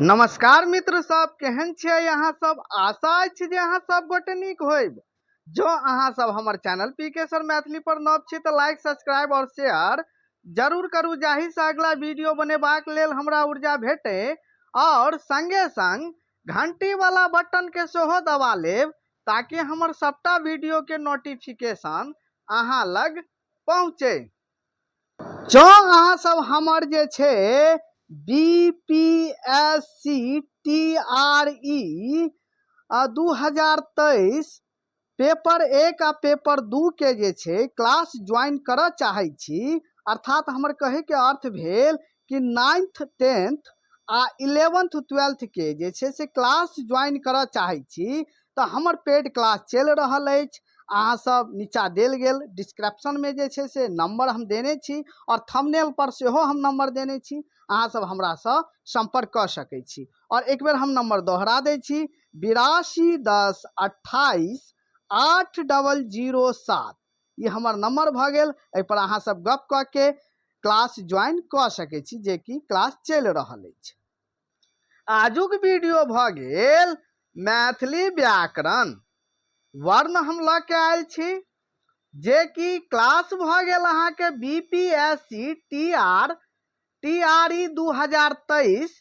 नमस्कार मित्र सब, केहन छियै अहाँ सब? आशा अछि जे अहाँ सब गोटे नीक होइब। जो अहाँ सब हमर चैनल पी के सर मैथिली पर नव छी तऽ लाइक, सब्सक्राइब और शेयर जरूर करू, जाहि से अगला वीडियो बनेबाक लेल हमरा ऊर्जा भेटे। और संगे संग घंटी वाला बटन के सेहो दबा लेब ताकि हमर सबटा वीडियो के नोटिफिकेशन अहाँ लग पहुँचे। जँ अहाँ सब हमर जे छै B P S C T R E 2023 paper 1 आ पेपर 2 के जे छै क्लास ज्वाइन करऽ चाहै छी, अर्थात हमर कहैके अर्थ भेल कि नाइन्थ, टेंथ आ इलेवेंथ, ट्वेल्थ के जे छै से क्लास ज्वाइन करऽ चाहै छी, तऽ हमर पेड क्लास चलि रहल अछि। अहाँ सब नीचा देल गेल डिस्क्रिप्शनमे जे छै से नंबर हम देने छी आओर थंबनेल पर सेहो हम नंबर देने छी। अहाँ सब हमरासँ सम्पर्क कऽ सकै छी। आओर एक बेर हम नंबर दोहरा दै छी, 82 10 28 8007। ई हमर नंबर भऽ गेल। एहिपर अहाँ सब गप कऽ के क्लास ज्वाइन कऽ सकै छी, जेकि क्लास चलि रहल अछि। आजुक वीडियो भऽ गेल मैथिली व्याकरण वर्ण हम लऽ के आयल छी, जे कि क्लास भऽ गेल अहाँके B P S C T R T R E 2023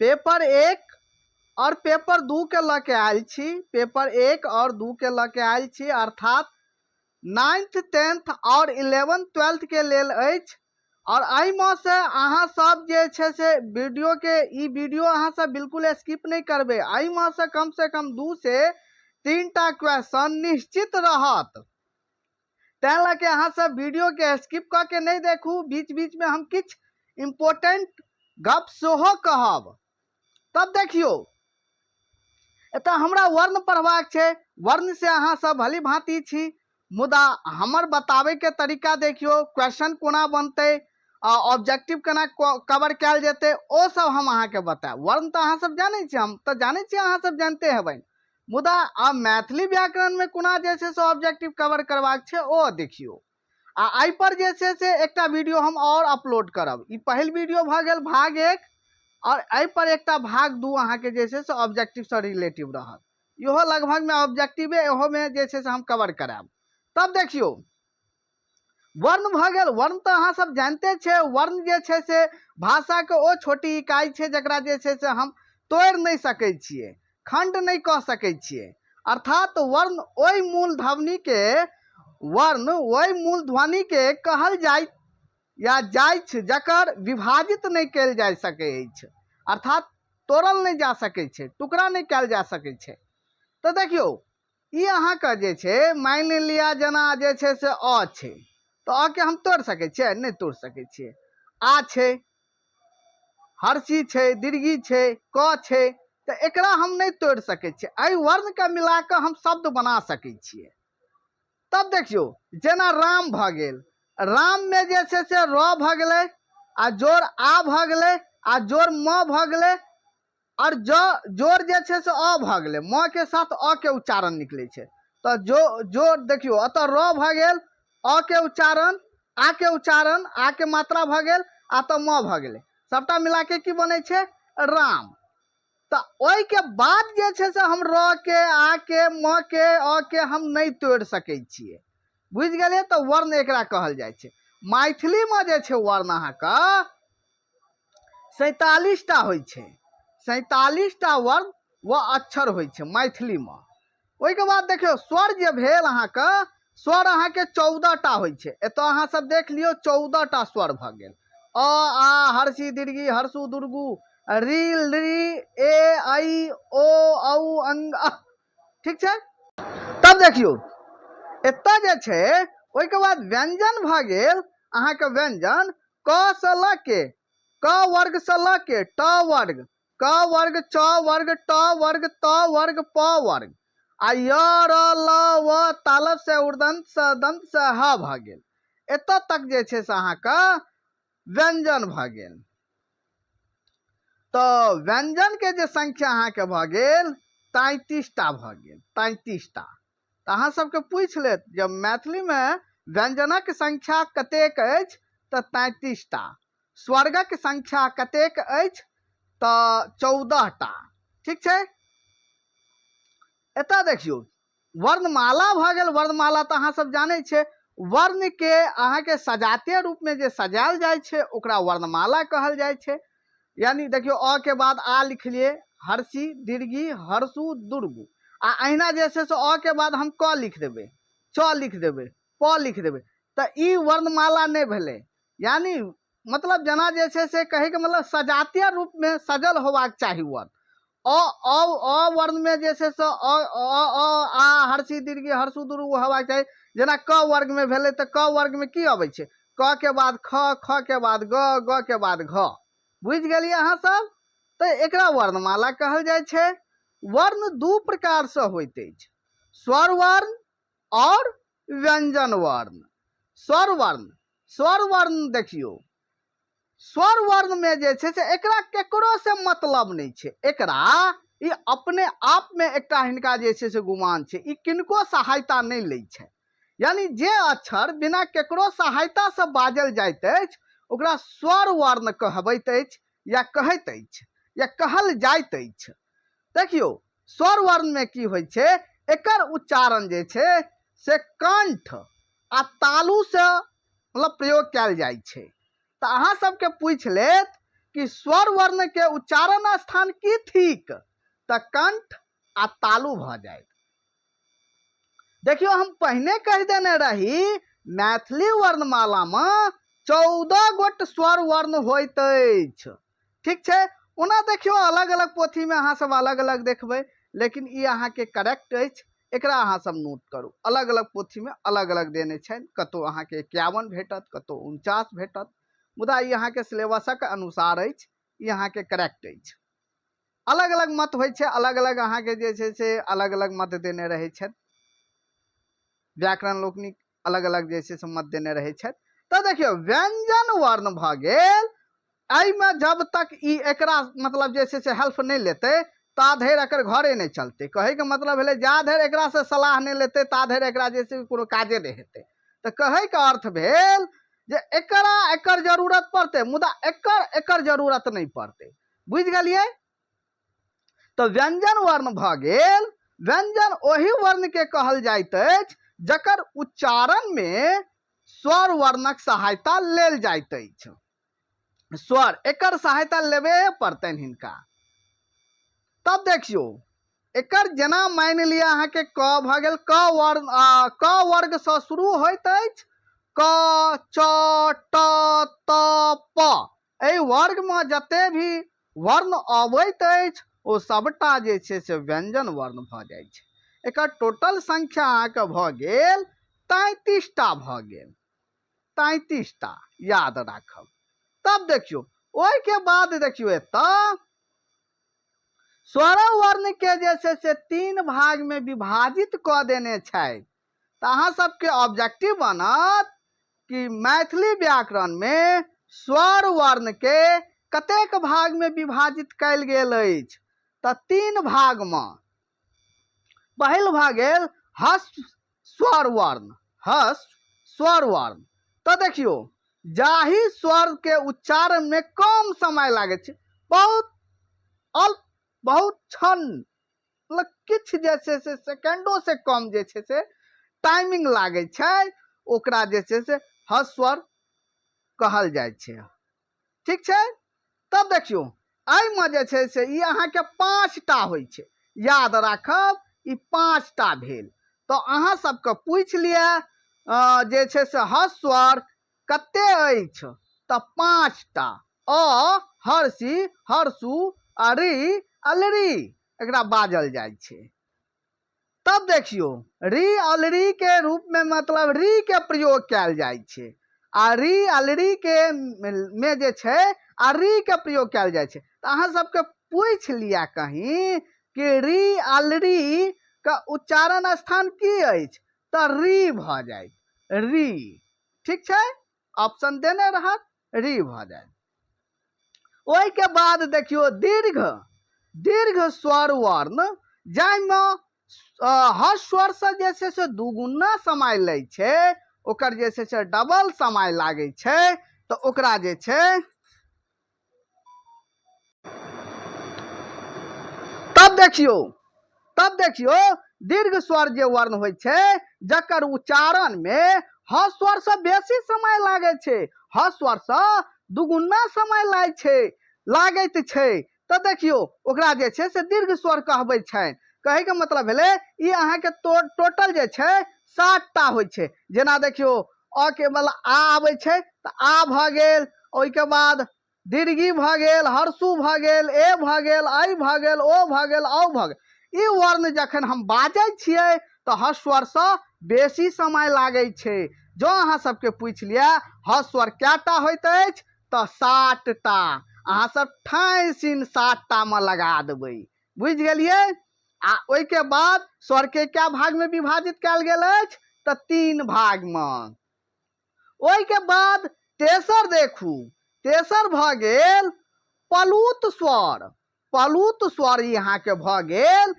paper 1 और पेपर 2 के लऽ के आयल छी। पेपर 1 और 2 के लऽ के आयल छी, अर्थात नाइन्थ, टेंथ और इलेवेंथ, ट्वेल्थ के लेल अछि। और एहिमे से अहाँ सब जे छै से वीडियो के, ई वीडियो अहाँ सब बिल्कुल स्किप नहि करबै। एहिमे से कम से कम 2 से 3 टा क्वेश्चन निश्चित रहत, तैं लऽ के अहाँ सब वीडियो के स्किप कऽ के नहि देखू। बीच बीच में हम किछु इम्पोर्टेंट गप सेहो कहब। तब देखियौ, एतऽ हमरा वर्ण पढ़बाक छै। वर्ण से अहाँ सब भली भांति छी, मुदा हमर बताबैके तरीका देखियौ, क्वेश्चन कोना बनतै, ऑब्जेक्टिव केना कवर कयल जेतै, ओ सब हम अहाँके बतायब। वर्ण तऽ अहाँ सब जानै छी, हम तऽ जानै छी अहाँ सब जानिते हेबै, मुदा आब मैथिली व्याकरणमे कोना जे छै से ऑब्जेक्टिव कवर करबाक छै, ओ देखियौ। आ एहिपर जे छै से एकटा वीडियो हम आओर अपलोड करब। ई पहिल वीडियो भऽ गेल भाग 1, आओर एहिपर एकटा भाग 2 अहाँके जे छै से ऑब्जेक्टिवसँ रिलेटिव रहत। इहो लगभगमे ऑब्जेक्टिवे इहोमे जे छै से हम कवर करायब। तब देखियौ, वर्ण भऽ गेल। वर्ण तऽ अहाँ सब जानिते छियै। वर्ण जे छै से भाषाके ओ छोटी इकाइ छै जकरा जे छै से हम तोड़ि नहि सकै छियै, खण्ड नहि कऽ सकै छियै। अर्थात वर्ण ओहि मूल ध्वनिके, वर्ण ओहि मूल ध्वनिके कहल जाइत या जाइछ जकर विभाजित नहि कयल जा सकै अछि, अर्थात तोड़ल नहि जा सकै छै, टुकड़ा नहि कयल जा सकै छै। तऽ देखियौ, ई अहाँके जे छै, मानि लिअ जेना जे छै से अ छै, तऽ अ के हम तोड़ि सकै छियै? नहि तोड़ि सकै छियै। आ छै, हर्षी छै, दीर्घी छै, क छै, तऽ एकरा हम नहि तोड़ि सकै छियै। एहि वर्णके मिला कऽ हम शब्द बना सकै छियै। तब देखियौ, जेना राम भऽ गेल। राममे जे छै से र भऽ गेलै, आ जोर आ भऽ गेलै, आ जोर म भऽ गेलै, आओर ज जोर जे छै से अ भऽ गेलै। म के साथ अ के उच्चारण निकलै छै। तऽ जो जोर देखियौ, एतऽ र भऽ गेल, अ के उच्चारण, आ के उच्चारण, आ के मात्रा भऽ गेल, आ तऽ म भऽ गेलै। सबटा मिला के की बनै छै? राम। तऽ ओहिके बाद जे छै से हम र के, आ के, म के, अ के हम नहि तोड़ि सकै छियै। बुझि गेलियै? तऽ वर्ण एकरा कहल जाइ छै। मैथिलीमे जे छै वर्ण अहाँके 47टा होइ छै। 47टा वर्ण व अक्षर होइ छै मैथिलीमे। ओहिके बाद देखियौ, स्वर जे भेल अहाँके, स्वर अहाँके 14टा होइ छै। एतऽ अहाँ सब देख लियौ, 14टा स्वर भऽ गेल। अ, आ, हर्षी, दीर्घी, हर्षु, दुर्गु, री, ली, ए, ऐ, ओ, औ, अंग, अ। ठीक छै? तब देखियौ, एतऽ जे छै, ओहिके बाद व्यंजन भऽ गेल अहाँके। व्यंजन क से लऽ के, क वर्ग से लऽ के ट वर्ग, क वर्ग, च वर्ग, ट वर्ग, त वर्ग, प वर्ग, आ य, र, ल, व तालब से उर्दंत स दंत से ह भऽ गेल। एतऽ तक जे छै से अहाँके व्यंजन भऽ गेल। तऽ व्यंजन के जे संख्या अहाँके भऽ गेल, 33टा भऽ गेल, 33टा। तऽ अहाँ सबके पूछि लेत जे मैथिलीमे व्यंजनक संख्या कतेक अछि, तऽ 33टा। स्वर्गक संख्या कतेक अछि? तऽ 14टा। ठीक छै, एतऽ देखियौ वर्णमाला भऽ गेल। वर्णमाला तऽ अहाँ सब जानै छियै, वर्णके अहाँके सजातीय रूपमे जे सजायल जाइ छै ओकरा वर्णमाला कहल जाइ छै। यानी देखियौ अ के बाद आ लिखलियै, हर्षी दीर्घी हर्षु दुर्गु, आ अहिना जे छै से अ के बाद हम क लिख देबै, च लिख देबै, प लिख देबै, तऽ ई वर्णमाला नहि भेलै। यानी मतलब जेना जे छै से कहैके मतलब सजातीय रूपमे सजल होबाक चाही वर्ण। अ अ अ वर्णमे जे छै से अ अ अ आ हर्षी दीर्घी हर्षु दुर्गु होबाक चाही। जेना क वर्गमे भेलै तऽ क वर्गमे की अबै छै? क के बाद ख, ख के बाद ग, ग के बाद घ। बुझि गेलियै अहाँ सब? तऽ एकरा वर्णमाला कहल जाइ छै। वर्ण दू प्रकारसँ होइत अछि, स्वर वर्ण आओर व्यंजन वर्ण। स्वर वर्ण, स्वर वर्ण देखियौ, स्वर वर्णमे जे छै से एकरा केकरो से मतलब नहि छै, एकरा ई अपने आपमे एकटा हिनका जे छै से गुमान छै, ई किनको सहायता नहि लै छै। यानी जे अक्षर बिना केकरो सहायतासँ बाजल जाइत अछि ओकरा स्वर वर्ण कहबैत अछि या कहैत अछि या कहल जाइत अछि। देखियौ स्वर वर्णमे की होइ छै, एकर उच्चारण जे छै से कंठ आ तालुसँ मतलब प्रयोग कयल जाइ छै। तऽ अहाँ सबके पूछि लेत कि स्वर वर्णके उच्चारण स्थान की थिक, तऽ कंठ आ तालु भऽ जायत। देखियौ हम पहिने कहि देने रही मैथिली वर्णमालामे 14 गोट स्वर वर्ण होइत अछि। ठीक छै, ओना देखियौ अलग अलग पोथीमे अहाँ सब अलग अलग देखबै, लेकिन ई अहाँके करेक्ट अछि, एकरा अहाँ सब नोट करू। अलग अलग पोथीमे अलग अलग देने छनि, कतहु अहाँके 51 भेटत, कतहु 49 भेटत, मुदा ई अहाँके सिलेबसक अनुसार अछि, ई अहाँके करेक्ट अछि। अलग अलग मत होइ छै, अलग अलग अहाँके जे छै से अलग अलग मत देने रहै छथि व्याकरण लोकनिक, अलग अलग जे छै से मत देने रहै छथि। तऽ देखियौ व्यंजन वर्ण भऽ गेल, एहिमे जब तक ई एकरा मतलब जे छै से हेल्प नहि लेतै ता धरि एकर घरे नहि चलतै। कहैके मतलब भेलै जा धरि एकरासँ सलाह नहि लेतै ता धरि एकरा जे छै कोनो काजे नहि हेतै। तऽ कहैके अर्थ भेल जे एकरा एकर जरूरत पड़तै, मुदा एकर एकर जरूरत नहि पड़तै। बुझि गेलियै? तऽ व्यंजन वर्ण भऽ गेल। व्यंजन ओहि वर्णके कहल जाइत अछि जकर उच्चारणमे स्वर वर्णक सहायता लेल जाइत अछि। स्वर एकर सहायता लेबे पड़तनि हिनका। तब देखियौ एकर जेना मानि लिअ अहाँके क भऽ गेल, क वर्ण, क वर्गसँ शुरू होइत अछि, क च ट त प, एहि वर्गमे जते भी वर्ण अबैत अछि ओ सबटा जे छै से व्यंजन वर्ण भऽ जाइ छै। एकर टोटल संख्या अहाँके भऽ गेल 33टा भऽ गेल, 33टा याद राखब। तब देखियौ ओहिके बाद देखियौ एतऽ स्वर वर्ण के जे छै से 3 भाग में विभाजित कऽ देने छै। तऽ अहाँ सबके ऑब्जेक्टिव बनत कि मैथिली व्याकरण में स्वर वर्ण के कतेक भाग में विभाजित कयल गेल अछि, तऽ 3 भाग में। पहिल भऽ गेल ह्रस्व स्वर वर्ण, ह्रस्व स्वर वर्ण। तऽ देखियौ जाहि स्वर के उच्चारण में कम समय लागै छै, बहुत अल्प, बहुत क्षण, मतलब किछु जे छै से सेकेंडो से कम जे छै से टाइमिंग लागै छै, ओकरा जे छै से ह्रस्व स्वर कहल जाइ छै। ठीक छै, तब देखियौ एहिमे जे छै से ई अहाँके 5टा होइ छै, याद राखब ई 5टा भेल। तऽ अहाँ सबके पूछि लिअ जे छै से ह्रस्व स्वर कते अछि, तऽ 5टा, अ हर्षी हर्षु आ री अलरी, एकरा बाजल जाइ छै। तब देखियौ री अलरी के रूप में मतलब री के प्रयोग कयल जाइ छै, आ री अलरी के में जे छै आ री के प्रयोग कयल जाइ छै। तऽ अहाँ सबके पूछि लिअ कहीं कि री अलरी के उच्चारण स्थान की अछि, तऽ री भऽ जायत, री। ठीक छै, ऑप्शन देने रहत, री भऽ जायत। ओहिके बाद देखियौ दीर्घ, दीर्घ स्वर वर्ण जाहिमे ह्रस्व स्वरसँ जे छै से दुगुना समय लै छै, ओकर जे छै से डबल समय लागै छै, तऽ ओकरा जे छै देखियौ, तब देखियौ, दीर्घ स्वर जे वर्ण होइ छै जकर उच्चारण मे ह स्वर से बेसी समय लागै छै, ह स्वर से दुगुना समय लागै छै, लागैत छै, तऽ देखियौ ओकरा जे छै से दीर्घ स्वर कहबै छनि। कहैके मतलब भेलै ई अहाँके टोटल जे छै 7टा होइ छै। जेना देखियौ अ के मतलब आ आबै छै तऽ आ भऽ गेल, ओहिके बाद दीर्घी भऽ गेल, हर्षु भऽ गेल, ए भऽ गेल, ऐ भऽ गेल, ओ भऽ गेल, औ भऽ गेल। ई वर्ण जखन हम बाजै छियै तऽ ह स्वरसँ बेसी समय लागै छै। जँ अहाँ सबके पूछि लिअ ह स्वर कएटा होइत अछि तऽ 7टा। अहाँ सब ठाँइ सीन 7टामे लगा देबै, बुझि गेलियै? आ ओहिके बाद स्वरके कए भागमे विभाजित कयल गेल अछि तऽ 3 भागमे। ओहिके बाद तेसर देखू, तेसर भऽ गेल पलूत स्वर। पलूत स्वर ई अहाँके भऽ गेल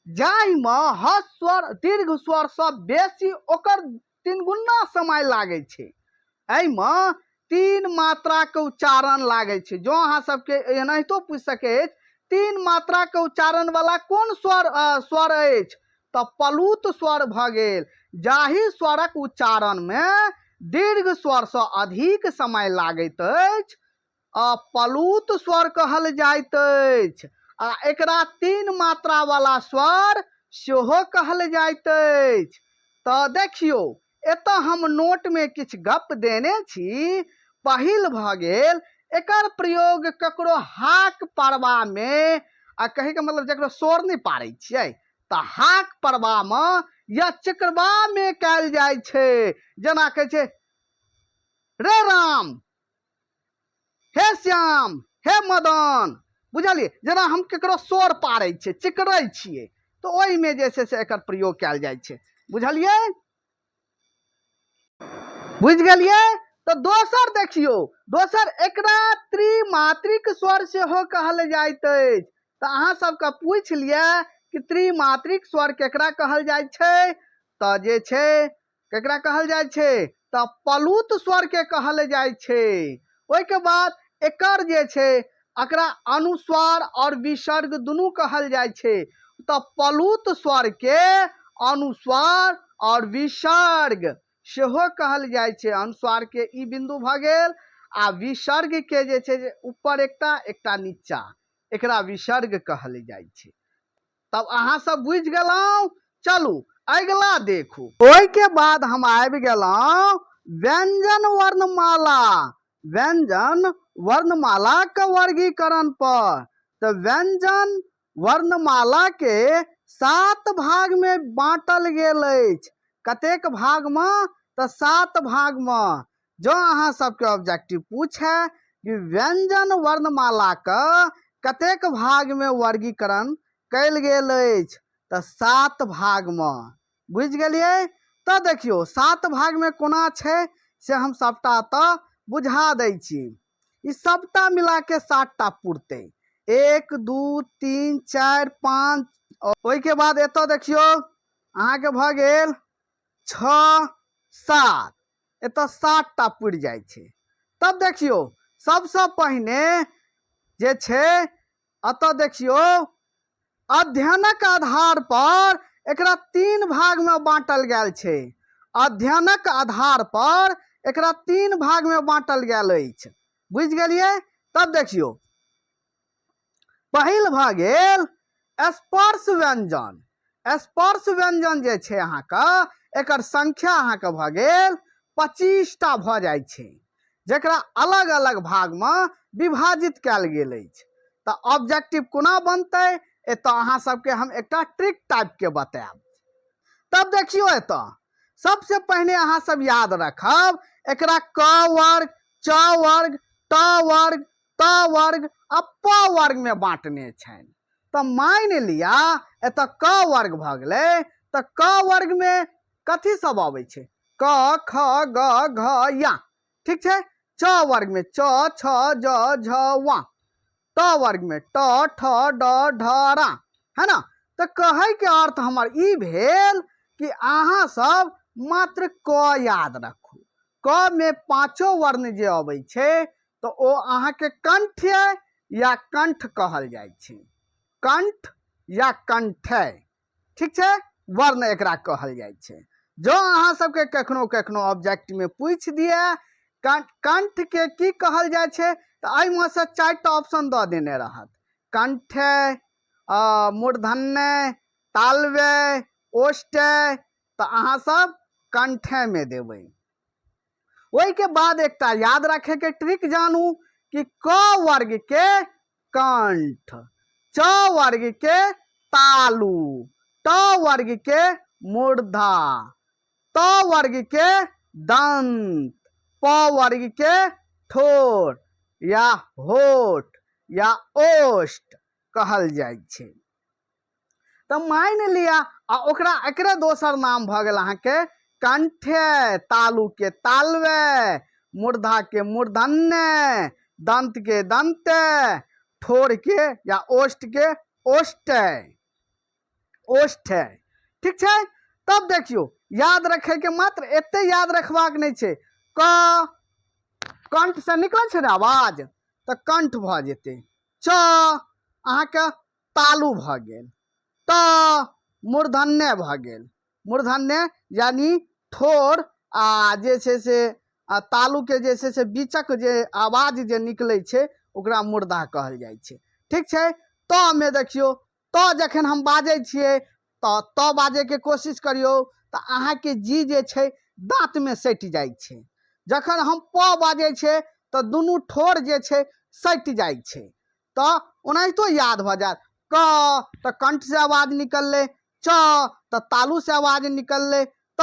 जाहिमे ह स्वर दीर्घ स्वरसँ बेसी ओकर 3 गुना समय लागै छै। एहिमे 3 मात्राके उच्चारण लागै छै। जँ अहाँ सबके एनाहितो पूछि सकै अछि 3 मात्राके उच्चारण वाला कोन स्वर अछि तऽ पलूत स्वर भऽ गेल, जाहि स्वरक उच्चारणमे दीर्घ स्वरसँ अधिक समय लागैत अछि आ पलूत स्वर कहल जाइत अछि। आ एकरा 3 मात्रा वाला स्वर सेहो कहल जाइत अछि। तऽ देखियौ एतऽ हम नोटमे किछु गप देने छी। पहिल भऽ गेल एकर प्रयोग ककरो हाक पारबामे, आ कहैके मतलब जकरो शोर नहि पारै छियै तऽ हाक पारबामे या चिकरबामे कयल जाइ छै। जेना कहै छै रे राम, हे श्याम, हे मदन, बुझलियै? जेना हम ककरो शोर पारै छियै, चिकरै छियै, तऽ ओहिमे जे छै से एकर प्रयोग कयल जाइ छै। बुझलियै? बुझि गेलियै? तऽ दोसर देखियौ, दोसर एकरा त्रिमात्रिक स्वर सेहो कहल जाइत अछि। तऽ अहाँ सबके पूछि लिअ कि त्रिमात्रिक स्वर केकरा कहल जाइ छै, तऽ जे छै केकरा कहल जाइ छै तऽ पलूत स्वर के कहल जाइ छै। ओहिके बाद एकर जे छै एकरा अनुस्वार और विसर्ग दुनू कहल जाइ छै। तऽ पलूत स्वर के अनुस्वार और विसर्ग सेहो कहल जाइ छै। अनुस्वार के ई बिंदु भऽ गेल आ विसर्ग के जे छै जे ऊपर एकटा, एकटा नीचा, एकरा विसर्ग कहल जाइ छै। तब अहाँ सब बुझि गेलहुँ। चलू अगिला देखू। ओहिके बाद हम आबि गेलहुँ व्यंजन वर्णमाला, व्यंजन वर्णमाला के वर्गीकरण पर। तऽ व्यंजन वर्णमाला के 7 भाग में बांटल गेल अछि। कतेक भाग में? तऽ 7 भाग में। जँ अहाँ सबके ऑब्जेक्टिव पूछे कि व्यंजन वर्णमाला के कतेक भाग में वर्गीकरण कयल गेल अछि तऽ 7 भाग में। बुझि गेलियै? तऽ देखियौ 7 भाग में कोना छै से हम सबटा तऽ बुझा दै छी। ई सबटा मिला के 7टा पुरतै। 1 2 3 4 5, ओहिके बाद एतऽ देखियौ अहाँके भऽ गेल 6 7, एतऽ 7टा पुरि जाइ छै। तब देखियौ सबसँ पहिने जे छै एतऽ देखियौ अध्ययनक आधार पर एकरा 3 भाग में बांटल गेल छै। अध्ययनक आधार पर एकरा 3 भाग में बांटल गेल अछि। बुझि गेलियै? तब देखियौ पहिल भऽ गेल स्पर्श व्यंजन। स्पर्श व्यंजन जे छै अहाँके एकर संख्या अहाँके भऽ गेल 25टा भऽ जाइ छै, जकरा अलग अलग भागमे विभाजित कयल गेल अछि। तऽ ऑब्जेक्टिव कोना बनतै एतऽ अहाँ सबके हम एकटा ट्रिक टाइपके बतायब। तब देखियौ एतऽ सबसे पहिने अहाँ सब याद रखब एकरा क वर्ग, च वर्ग, ट वर्ग, त वर्ग आ प वर्ग में बांटने छनि। तऽ मानि लिअ एतऽ क वर्ग भऽ गेलै, तऽ क वर्ग में कथी सब अबै छै? क, ख, ग, घ, या, ठीक छै। च वर्ग में च, छ, ज, झ, वा। ट वर्ग में ट, ठ, ड, ढ, रा, है ना। तऽ कहै के अर्थ हमर ई भेल कि अहाँ सब मात्र क याद रखू। क में 5 वर्ण जे अबै छै तऽ ओ अहाँके कंठ्य या कंठ कहल जाइ छै। कंठ या कंठे। ठीक छै, वर्ण एकरा कहल जाइ छै। जँ अहाँ सबके कखनो कखनो ऑब्जेक्टमे पूछि दिए कंठके की कहल जाइ छै, तऽ एहिमे से 4टा ऑप्शन दऽ देने रहत, कंठे, मूर्धन्य, तालवे, ओष्टे, तऽ अहाँ सब कंठेमे देबै। ओहिके बाद एकटा याद रखैके ट्रिक जानू कि क वर्ग के कंठ, च वर्ग के तालु, ट वर्ग के मूर्धा, त वर्ग के दंत, प वर्ग के ठोर या होठ या ओष्ठ कहल जाइ छै। तऽ मानि लिअ आ ओकरा एकरे दोसर नाम भऽ गेल अहाँके कंठे, तालु के तालवे, मूर्धा के मूर्धन्य, दंत के दंते, ठोर के या ओष्ठ के ओष्टे, ओष्ठ। ठीक छै, तब देखियौ याद रखे के मात्र एते याद रखबाक नहि छै। क कंठ से निकलै छै ने आवाज, तऽ कंठ भऽ जेतै। च अहाँके तालु भऽ गेल, त मूर्धन्य भऽ गेल, मूर्धन्य यानी ठोर आ जे छै से तालुके जे छै से बीचक जे आवाज जे निकलै छै ओकरा मूर्धा कहल जाइ छै। ठीक छै, त मे देखियौ त जखन हम बाजै छियै तऽ त बाजैके कोशिश करियौ तऽ अहाँके जी जे छै दाँतमे सटि जाइ छै। जखन हम प बाजै छियै तऽ दुनू ठोर जे छै सटि जाइ छै। तऽ ओनाहितो याद भऽ जायत। क तऽ कंठसँ आवाज निकललै, च तऽ तालुसँ आवाज निकललै, त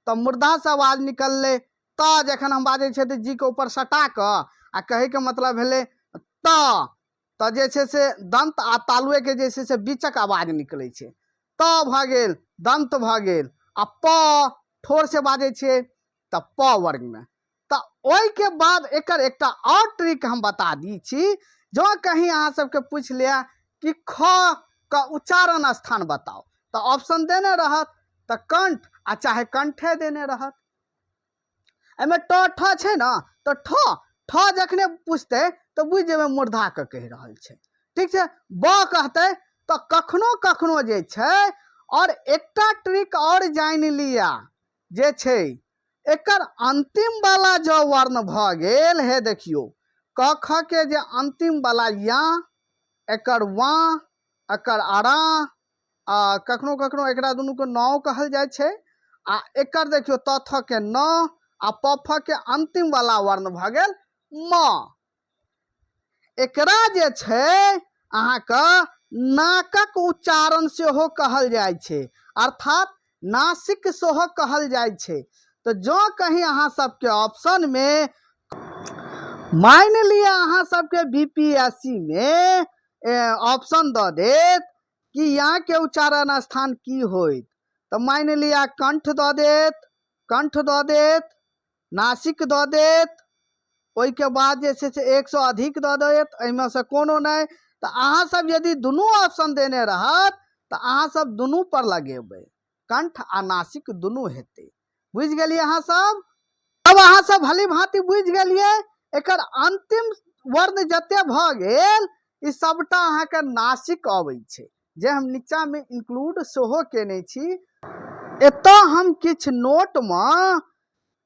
तऽ मूर्धासँ आवाज निकललै। त जखन हम बाजै छियै तऽ जीके ऊपर सटा कऽ आ कहैके मतलब भेलै त, तऽ जे छै से दन्त आ तालुएके जे छै से बीचक आवाज निकलै छै। त भऽ गेल, दन्त भऽ गेल। आ प ठोरसँ बाजै छियै तऽ प वर्गमे। तऽ ओहिके बाद एकर एकटा आओर ट्रिक हम बता दी छी। जँ कहीं अहाँ सबके पूछि लिअ कि ख के उच्चारण स्थान बताउ, तऽ ऑप्शन देने रहत तऽ कंठ आ चाहे कंठे देने रहत। एहिमे ट ठ छै ने, तऽ ठ ठ जखने पूछतै तऽ बुझि जेबै मूर्धाके कहि रहल छै। ठीक छै, ब कहतै तऽ कखनो कखनो जे छै। आओर एकटा ट्रिक आओर जानि लिअ जे छै एकर अंतिम वाला जँ वर्ण भऽ गेल, हे देखियौ क ख के जे अंतिम वाला या, एकर वा, एकर अरा, आ कखनो कखनो एकरा दुनूके नाव कहल जाइ छै। आ एकर देखियौ त थ के न आ प फ के अंतिम वाला वर्ण भऽ गेल म। एकरा जे छै अहाँके नाकक उच्चारण सेहो कहल जाइ छै, अर्थात नासिक सेहो कहल जाइ छै। तऽ जँ कहीं अहाँ सबके ऑप्शनमे मानि लिअ अहाँ सबके बी पी एस सी मे ऑप्शन दऽ देत कि यहाँ के उच्चारण स्थान की होइत, तऽ मानि लिअ कंठ दऽ देत, कंठ दऽ देत, नासिक दऽ देत, ओहिके बाद जे छै से 1 सए अधिक दऽ देत, एहिमे से कोनो नहि, तऽ अहाँ सब यदि दुनू ऑप्शन देने रहत तऽ अहाँ सब दुनू पर लगेबै, कंठ आ नासिक दुनू हेतै। बुझि गेलियै अहाँ सब? अब अहाँ सब भली भांति बुझि गेलियै। एकर अंतिम वर्ण जते भऽ गेल ई सबटा अहाँके नासिक अबै छै, जे हम नीचाँमे इंक्लूड सेहो केने छी। एतऽ हम किछु नोटमे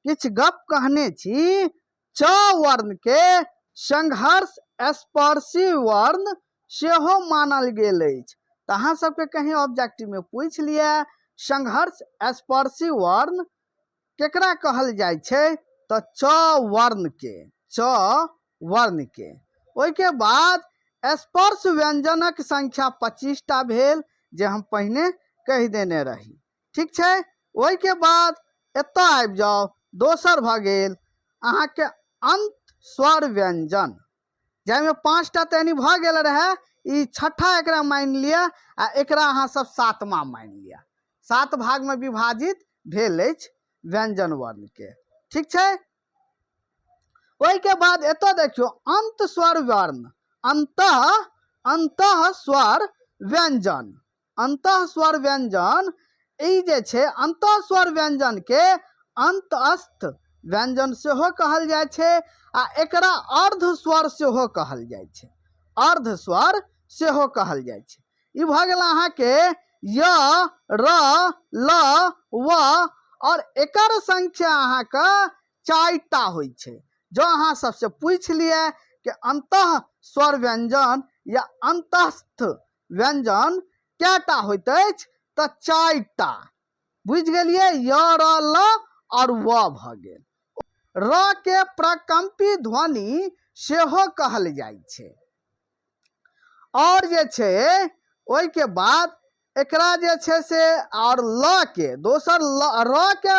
किछु गप कहने छी। च वर्ण के संघर्ष स्पर्शी वर्ण सेहो मानल गेल अछि। तऽ अहाँ सबके कहीं ऑब्जेक्टिव में पूछि लिअ संघर्ष स्पर्शी वर्ण केकरा कहल जाइ छै, तऽ च वर्ण के, च वर्ण के। ओहिके बाद स्पर्श व्यंजनक संख्या 25टा भेल, जे हम पहिने कहि देने रही। ठीक छै, ओहिके बाद एतऽ आबि जाउ, दोसर भऽ गेल अहाँके अंत स्वर व्यंजन, जाहिमे 5टा तऽ यानी भऽ गेल रहए, ई छठा एकरा मानि लिअ आ एकरा अहाँ सब सातमा मानि लिअ। 7 भागमे विभाजित भेल अछि व्यंजन वर्णके। ठीक छै, ओहिके बाद एतऽ देखियौ अंत स्वर वर्ण, अंतः स्वर व्यंजन, अंतः स्वर व्यंजन ई जे छै अंतः स्वर व्यंजन के अंतस्थ व्यंजन सेहो कहल जाइ छै आ एकरा अर्ध स्वर सेहो कहल जाइ छै, अर्ध स्वर सेहो कहल जाइ छै। ई भऽ गेल अहाँके य, र, ल, व, आओर एकर संख्या अहाँके 4टा होइ छै। जँ अहाँ सबसँ पूछि लिअ कि अन्तः स्वर व्यंजन या अन्तस्थ व्यंजन कएटा होइत अछि, तऽ 4टा। बुझि गेलियै? य, र, ल आओर व भऽ गेल। र के प्रकम्पी ध्वनि सेहो कहल जाइ छै। आओर जे छै ओहिके बाद एकरा जे छै से आओर ल के दोसर ल, र के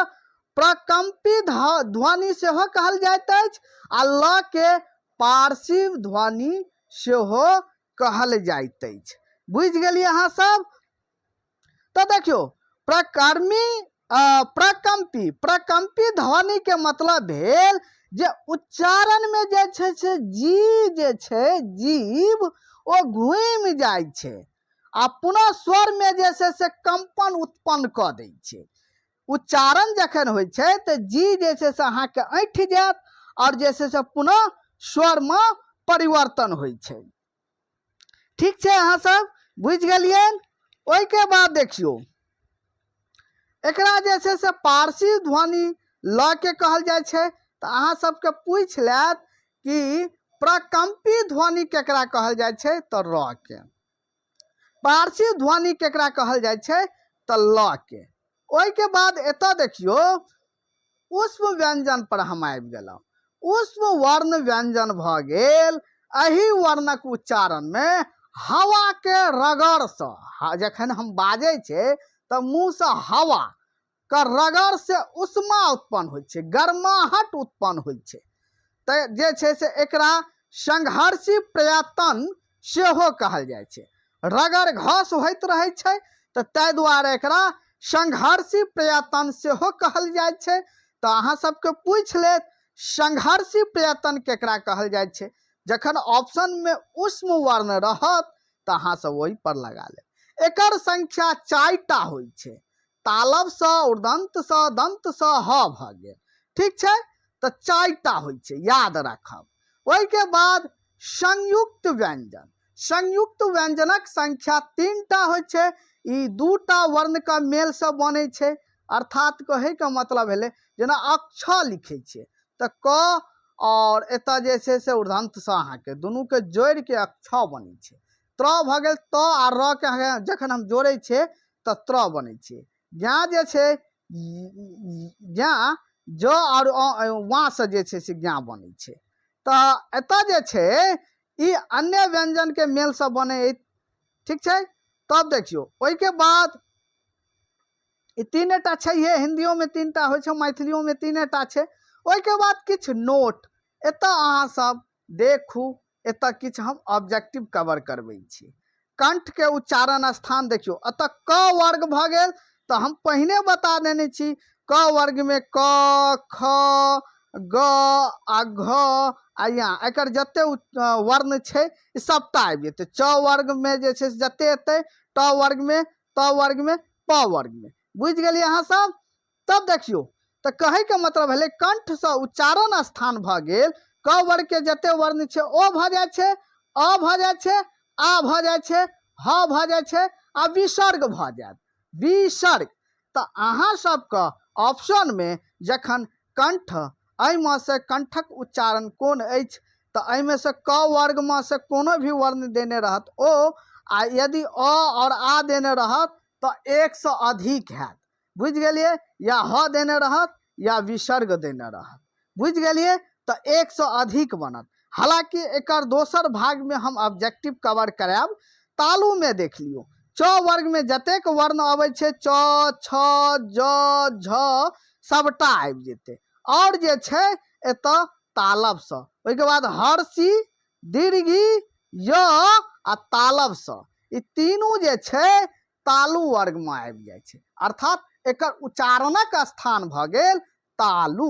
प्रकम्पी ध्वनि सेहो कहल जाइत अछि आ ल के पार्श्व ध्वनि सेहो कहल जाइत अछि। बुझि गेलियै अहाँ सब? तऽ देखियौ, प्रकर्मी प्रकम्पी, प्रकम्पी ध्वनि के मतलब भेल जे उच्चारण में जे छै से जी जे छै जीव ओ घूमि जाइ छै आ पुनः स्वर में जे छै से कंपन उत्पन्न कऽ दै छै। उच्चारण जखन होइ छै तऽ जी जे छै से अहाँके ऐंठि जायत आओर जे छै से पुनः स्वर में परिवर्तन होइ छै। ठीक छै, अहाँ सब बुझि गेलियै? ओहिके बाद देखियौ, एकरा जे छै से पारसी ध्वनि ल के कहल जाइ छै। तऽ अहाँ सबके पूछि लेत कि प्रकम्पी ध्वनि केकरा कहल जाइ छै, तऽ र के। पारसी ध्वनि केकरा कहल जाइ छै, तऽ ल के। ओहिके बाद एतऽ देखियौ, उष्म व्यंजन पर हम आबि गेलहुँ। उष्म वर्ण व्यंजन भऽ गेल एहि वर्णक उच्चारणमे हवाके रगड़सँ, जखन हम बाजै छै तऽ मुँहसँ हवा के रगड़ से उष्मा उत्पन्न होइ छै, गर्माहट उत्पन्न होइ छै। तऽ जे छै से एकरा संघर्षी प्रयत्न सेहो कहल जाइ छै। रगड़ घस होइत रहै छै, तऽ ताहि दुआरे एकरा संघर्षी प्रयत्न सेहो कहल जाइ छै। तऽ अहाँ सबके पूछि लेत संघर्षी प्रयत्न केकरा कहल जाइ छै, जखन ऑप्शनमे उष्म वर्ण रहत तऽ अहाँ सब ओहि पर लगा लेब। एकर संख्या 4टा होइ छै, तालवसँ, उर्दन्तसँ, दन्तसँ, ह भऽ गेल। ठीक छै, तऽ 4टा होइ छै, याद राखब। ओहिके बाद संयुक्त व्यंजन, संयुक्त व्यंजनक संख्या 3टा होइ छै। ई 2टा वर्णके मेलसँ बनै छै। अर्थात कहैके मतलब भेलै जेना अक्ष लिखै छियै तऽ क आओर एतऽ जे छै से उर्धन्तसँ अहाँके दुनूके जोड़िके अक्ष बनै छै। त्र भऽ गेल, त आ र के जखन हम जोड़ै छियै तऽ त्र बनै छै। ज्ञा जे छै, ज्ञा ज आओर वाँ से जे छै से ज्ञा बनै छै। तऽ एतऽ जे छै ई अन्य व्यंजनके मेलसँ बनै अछि। ठीक छै, तब देखियौ ओहिके बाद ई 3टा छैहे, हिन्दियोमे 3टा होइ छै, मैथिलियोमे 3टा छै। ओहिके बाद किछु नोट एतऽ अहाँ सब देखू, एतऽ किछु हम ऑब्जेक्टिव कवर करबै छी। कंठके उच्चारण स्थान देखियौ, एतऽ क वर्ग भऽ गेल तऽ हम पहिने बता देने छी क वर्गमे क, ख, ग आ घ आ या एकर जते वर्ण छै ई सबटा आबि जेतै। च वर्गमे जे छै से जते एतै, ट वर्गमे, त वर्गमे, प वर्गमे। बुझि गेलियै अहाँ सब? तब देखियौ, तऽ कहैके मतलब भेलै कंठसँ उच्चारण स्थान भऽ गेल क वर्गके जते वर्ण छै ओ भऽ जाइ छै, अ भऽ जाइ छै, आ भऽ जाइ छै, ह भऽ जाइ छै आ विसर्ग भऽ जायत, विसर्ग। तऽ अहाँ सबके ऑप्शनमे जखन कंठ एहिमे से कंठक उच्चारण कोन अछि, तऽ एहिमे से क वर्गमे से कोनो भी वर्ण देने रहत ओ, आ यदि अ आओर आ देने रहत तऽ 1 सँ अधिक हैत। बुझि गेलियै? या ह देने रहत या विसर्ग देने रहत। बुझि गेलियै? तऽ 1 सँ अधिक बनत। हालाँकि एकर दोसर भागमे हम ऑब्जेक्टिव कवर करायब। तालुमे देख लियौ, च वर्गमे जतेक वर्ण अबै छै च, छ, ज, झ सबटा आबि जेतै। आओर जे छै एतऽ तालवसँ, ओहिके बाद हर्षी दीर्घी य आ तालवसँ, ई तीनू जे छै तालु वर्गमे आबि जाइ छै। अर्थात एकर उच्चारणक स्थान भऽ गेल तालु।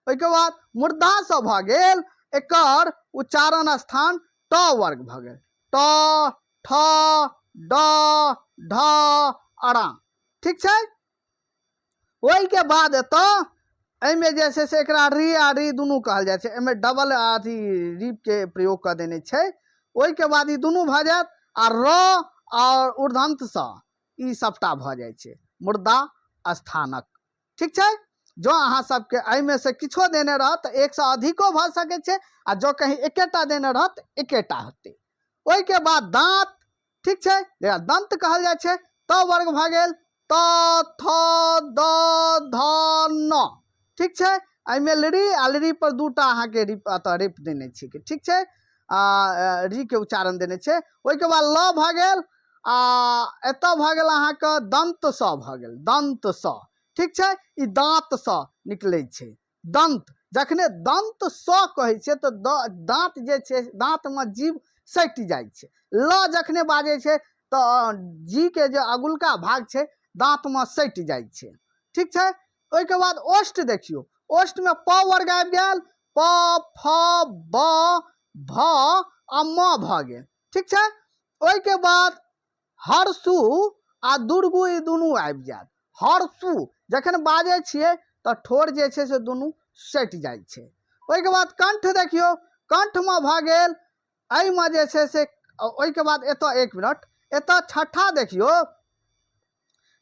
ओहिके बाद मूर्धासँ भऽ गेल एकर उच्चारण स्थान ट वर्ग भऽ गेल, ट, ठ, ड, ढ, अरा। ठीक छै, ओहिके बाद एतऽ एहिमे जे छै से एकरा री आ री दुनू कहल जाइ छै, एहिमे डबल अथी रीपके प्रयोग कऽ देने छै। ओहिके बाद ई दुनू भऽ जायत आ र आओर ऊर्ध्वंत स ई सबटा भऽ जाइ छै मुर्दा स्थानक। ठीक छै, जँ अहाँ सबके एहिमे से किछो देने रहत तऽ एकसँ अधिको भऽ सकै छै, आ जँ कहीं एकेटा देने रहत तऽ एकेटा हेतै। ओहिके बाद दाँत, ठीक छै, जकरा दंत कहल जाइ छै, त वर्ग भऽ गेल त थ द ध न। ठीक छै, एहिमे ऋ आ ऋ पर दूटा अहाँके रिप अतऽ रिप देने छै, ठीक छै, आ ऋ के उच्चारण देने छै। ओहिके बाद ल भऽ गेल, आ एतऽ भऽ गेल अहाँके दंत स भऽ गेल, दंत स। ठीक छै, ई दाँत स निकलै छै दंत। जखने दंत स कहै छियै तऽ दाँत जे छै दाँतमे जीभ सटि जाइ छै। ल जखने बाजै छै तऽ जी के जे अगुलका भाग छै दाँतमे सटि जाइ छै। ठीक छै, ओहिके बाद ओष्ठ देखियौ, ओष्ठमे प वर्ग आबि गेल, प फ ब भ आ म भऽ गेल। ठीक छै, ओहिके बाद हर्षु आ दुर्गु ई दुनू आबि जायत। हर्षु जखन बाजै छियै तऽ ठोर जे छै से दुनू सटि जाइ छै। ओहिके बाद कंठ देखियौ, कंठमे भऽ गेल एहिमे जे छै से, ओहिके बाद एतऽ एक मिनट, एतऽ छठा देखियौ,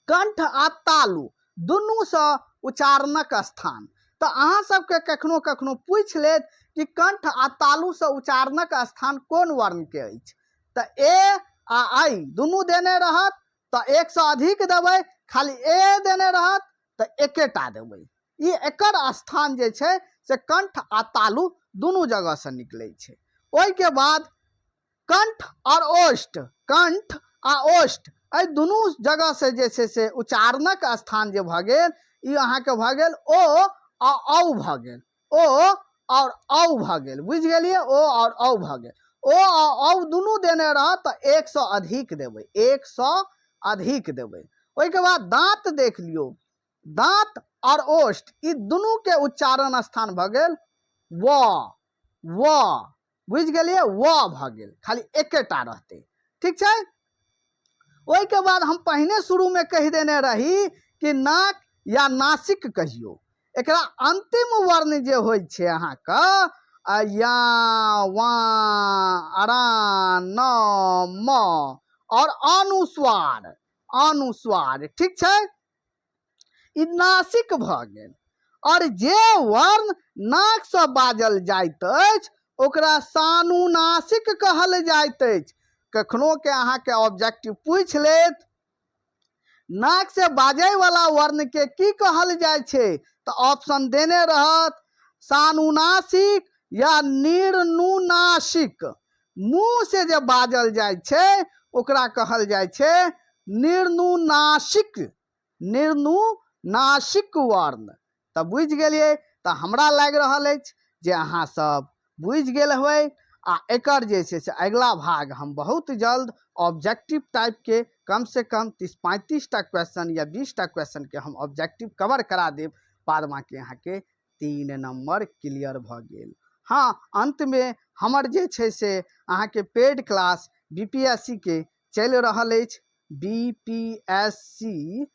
कंठ आ तालु दुनूसँ उच्चारणक स्थान। तऽ अहाँ सबके कखनो कखनो पूछि लेत कि कंठ आ तालुसँ उच्चारणक स्थान कोन वर्णके अछि, तऽ ए आ ऐ दुनू देने रहत तऽ एकसँ अधिक देबै, खाली ए देने रहत तऽ एकेटा देबै। ई एकर स्थान जे छै से कंठ आ तालु दुनू जगहसँ निकलै छै। ओहिके बाद कंठ आओर ओष्ठ, कंठ आ ओष्ठ एहि दुनू जगहसँ जे छै से उच्चारणक स्थान जे भऽ गेल, ई अहाँके भऽ गेल ओ आ औ भऽ गेल, ओ आओर औ भऽ गेल। बुझि गेलियै, ओ आओर औ भऽ गेल। ओ आ औ दुनू देने रहत तऽ एकसँ अधिक देबै, एकसँ अधिक देबै। ओहिके बाद दाँत देख लियौ, दाँत आओर ओष्ठ ई दुनूके उच्चारण स्थान भऽ गेल व, व। बुझि गेलियै, व भऽ गेल, खाली एकेटा रहतै। ठीक छै, ओहिके बाद हम पहिने शुरूमे कहि देने रही कि नाक या नासिक कहियौ, एकरा अंतिम वर्ण जे होइ छै अहाँके या वा अरा न म आओर अनुस्वार, अनुस्वार। ठीक छै, ई नासिक भऽ गेल। आओर जे वर्ण नाकसँ बाजल जाइत अछि ओकरा सानुनासिक कहल जाइत अछि। कखनो के अहाँके ऑब्जेक्टिव पूछि लेत, नाक से बाजैवला वर्णके की कहल जाइ छै, तऽ ऑप्शन देने रहत सानुनासिक या निर्नुनासिक। मुँह से जे बाजल जाइ छै ओकरा कहल जाइ छै निर्नुनासिक, निर्नुनासिक वर्ण। तऽ बुझि गेलियै, तऽ हमरा लागि रहल अछि जे अहाँ सब बुझि गेल हेबै। आ एकर जे छै से अगिला भाग हम बहुत जल्द ऑब्जेक्टिव टाइपके कम से कम 30-35 टा क्वेश्चन या 20 टा क्वेश्चनके हम ऑब्जेक्टिव कवर करा देब। बाद बाँकी अहाँके 3 नम्बर क्लियर भऽ गेल। हँ, अन्तमे हमर जे छै से अहाँके paid class B P S C के चलि रहल अछि, B P S C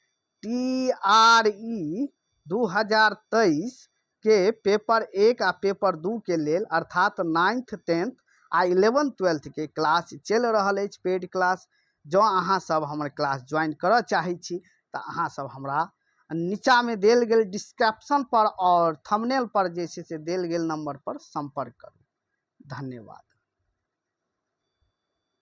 T R E 2023 के पेपर 1 आ पेपर 2 के लेल, अर्थात 9th 10th आ 11th 12th के क्लास चलि रहल अछि पेड क्लास। जँ अहाँ सब हमर क्लास ज्वाइन करऽ चाहै छी तऽ अहाँ सब हमरा नीचाँमे देल गेल डिस्क्रिप्शन पर आओर थंबनेल पर जे छै से देल गेल नंबर पर सम्पर्क करू। धन्यवाद।